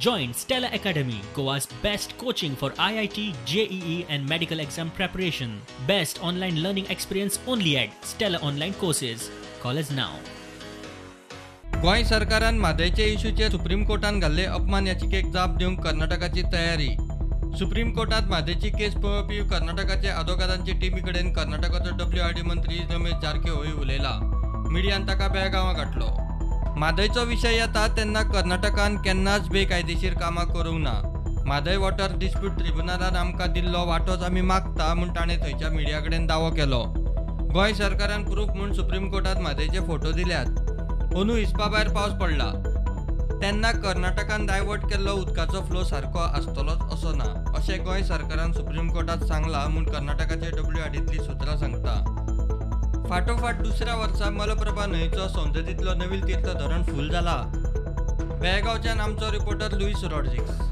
Join Stella Academy, Goa's best coaching for IIT, JEE and medical exam preparation. Best online learning experience only at Stella Online Courses. Call us now. Goa सरकारान म्हादयचे इशूचेर supreme कोर्टान घाल्ले अपमान याचिकेक जाप दिवंक कर्नाटकाची तयारी. Supreme कोर्टात म्हादयची केस पळोवपी कर्नाटकाचे आदोगादांचे टिमी कडेन कर्नाटकाचो WRD मंत्री रमेश जारकीहोळी उलयला. मिडियान ताका बेळगांवां गाठलो. म्हादयचो विशय येता तेन्ना कर्नाटकान केन्नाच बेकायदेशीर कामां करूंक ना. म्हादय वॉटर डिस्प्यूट ट्रिब्युनलान आमकां दिल्लो वांटोच आमी मागता म्हूण ताणें थंयच्या मिडिया कडेन दावो केलो. गोंय सरकारान प्रूफ म्हूण सुप्रीम कोर्टात म्हादयचे फोटो दिल्यात. अंदू हिसपा भायर पावस पडला तेन्ना कर्नाटकान डायवर्ट केल्लो उदकाचो फ्लो सारको आसतलोच असो ना अशें गोंय सरकारान सुप्रीम कोर्टात सांगलां म्हूण कर्नाटकाचे WRDतली सुत्रां सांगता. फाटोफाट दुसऱ्या वर्सा मलप्रभा न्हंयचो सौंदतींतलो नवील तीर्थ धरण फूल जाला. बेळगांवच्यान आमचो रिपोर्टर लुईस रॉड्रिग्स.